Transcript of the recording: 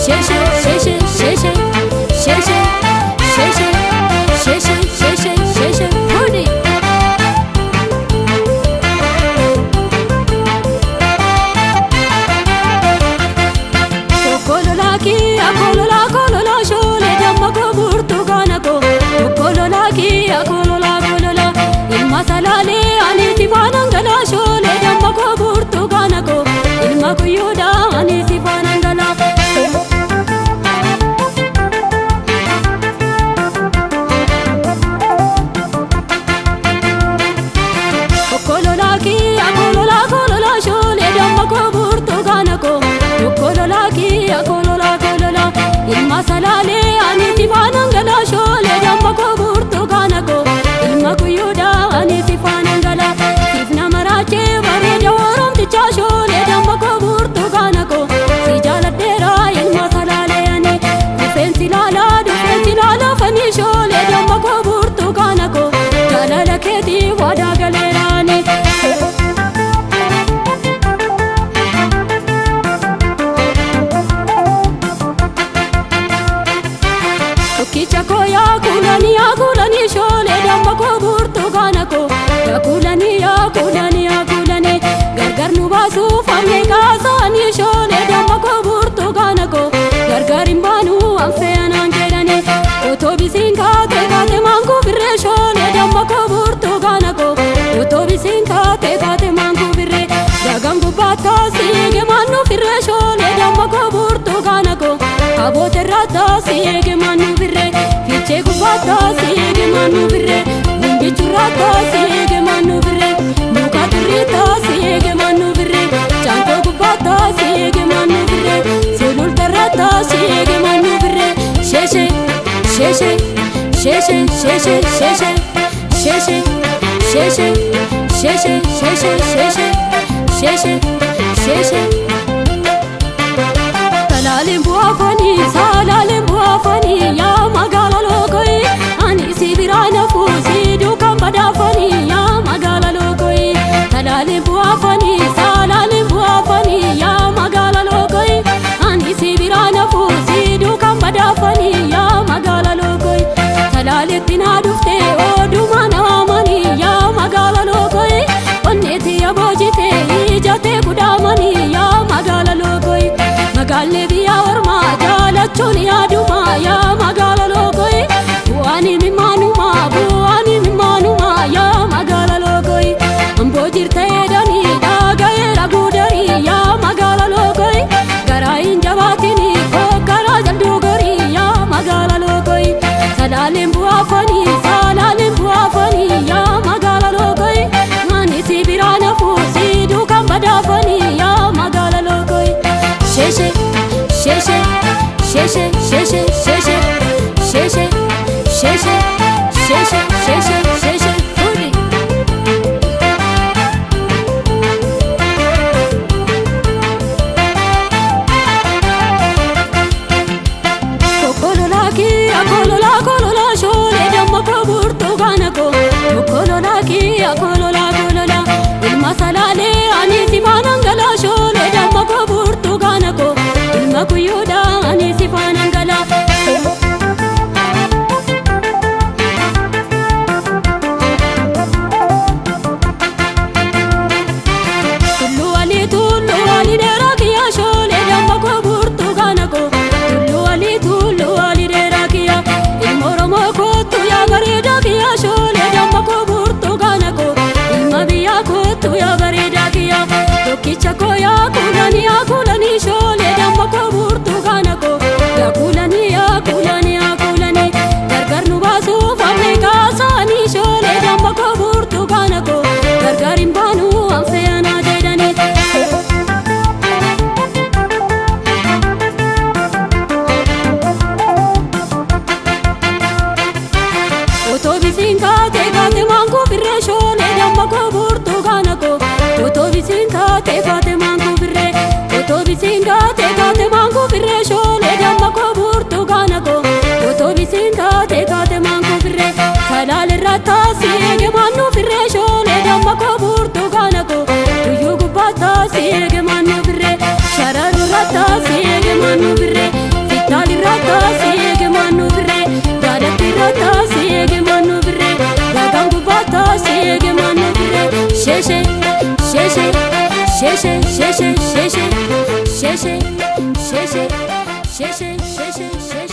Sheshe sheshe sheshe sheshe sheshe sheshe sheshe sheshe fuudhi. Okkololaa kiyya kololaa kololaa shoolee damma koo burtukaana koo. Okkololaa kiyya kololaa kololaa ilma salaalee ani si faanaan galaa shoolee damma koo burtukaana koo. Ilma guyyoodha ani si faanaan galaa. Okkololaa kiyya kololaa kololaa shoolee damma koo burtukaana koo. Okkololaa kiyya kololaa kololaa ilma salaalee ani si faanaan galaa shoolee damma koo burtukaana koo. Ilma guyyoodha ani si faanaan galaa. Siif nama raachee bareeda oromtichaa shoolee damma koo burtukaana koo. Si jaaladheera ilma salaalee ani. Dhufeensi laalaa dhufeensi laalaa fanii shoolee damma koo burtukaana koo. Jaalala keetii waadaa galeeraani. Tokkicha koo yaa kuulanii yaa kuulanii shoolee damma koo burtukaana koo. Yaa kuulanii yaa kuulanii yaa kuulanii gargar nu baasuuf amne kaasaanii shoolee damma koo burtukaana koo. Gargar hin baanuu anfee anaan jedhanii otoo bisiin kaate kaate maankuu birree shoolee damma koo burtukaana koo. Otoo bisiin kaate kaate maankuu birree dagan gubbaattaa siige maannuu firree shoolee damma koo burtukaana koo. Abooterraattaa siige maannuu firree fiichee gubbaattaa siige maannuu firree gumbichurraattaa siige maannuu firree muka turriittaa siige maannuu firree caankoo gubbaattaa siige maannuu firree sulultarraattaa siige maannuu firree sheshe sheshe sheshe sheshe sheshe sheshe sheshe sheshe sheshe sheshe sheshe sheshe. Salaaleen bu'aafanii salaaleen bu'aafanii yaa magaala lookoyi ani si biraa nafuu si duukaan badaafanii yaa magaala lookoyi. Salaaleen bu'aafanii salaaleen bu'aafanii yaa magaala lookoyi ani si biraa nafuu si duukaan badaafanii yaa magaala lookoyi. Salaaleetti naa dhuftee odumaa naamanii yaa magaala lookoyi onneetti yaboojitee ijatee gudaamanii yaa magaala lookoyi. Magaalli biyya ormaa jaalachuun yaadumaa yaa magaala lookoyi. Bu'aan mimaanumaa bu'aan mimaanumaa yaa magaala lookoyi. Amboo jirta edanii dhaga'eera guudarii yaa magaala lookoyi. Garaa hin jabaatini kokkaraa jalduu gorii yaa magaala lookoyi. Salaaleen bu'aafanii salaaleen bu'aafanii yaa magaala lookoyi. Ani si biraa nafuu si duukaan badaafanii yaa magaala lookoyi. Sheshe sheshe sheshe sheshe sheshe sheshe sheshe sheshe sheshe sheshe fuudhi. Okkololaa kiyya kololaa kololaa shoolee damma koo burtukaana koo. Okkololaa kiyya kololaa kololaa ilma salaalee ani si faanaan galaa shoolee damma koo burtukaana koo. Ilma guyyoodha ani si faanaan galaa. Tulluu alii tulluu alii dheeraa kiyya shoolee damma koo burtukaana koo. Tulluu alii tulluu alii dheeraa kiyya ilma Oromoo kootu yaa bareedaa kiyya shoolee damma koo burtukaana koo. Ilma biyyaa kootu yaa bareedaa kiyya tokkicha koo yaa kuulanii yaa kuulanii shoolee damma koo burtukaana koo. Yaa kuulanii yaa kuulanii yaa kuulanii gargar nu baasuuf amne kaasaanii shoolee damma koo burtukaana koo. Gargar hin baanuu anfee anaa jedhanii. Otoo bisiin kaate kaate maankuu firree shoolee damma koo burtukaana koo. Otoo bisiin kaate kaate maankuu firree. Otoo bisiin kaate kaate maankuu firree shoolee damma koo burtukaana koo. Otoo bisiin kaate kaate maankuu firree. Salaalerraa taasii eege maannuu firree shoolee damma koo burtukaana koo. Guyyuu gubbaa taasii eege maannuu firree. Shararurraa taasii eege maannuu firree. gubbataa seege maannu birree dhagaan gubbataa seege maannu birree sheeshee sheeshee sheeshee sheeshee sheeshee sheeshee sheeshee sheeshee sheeshee.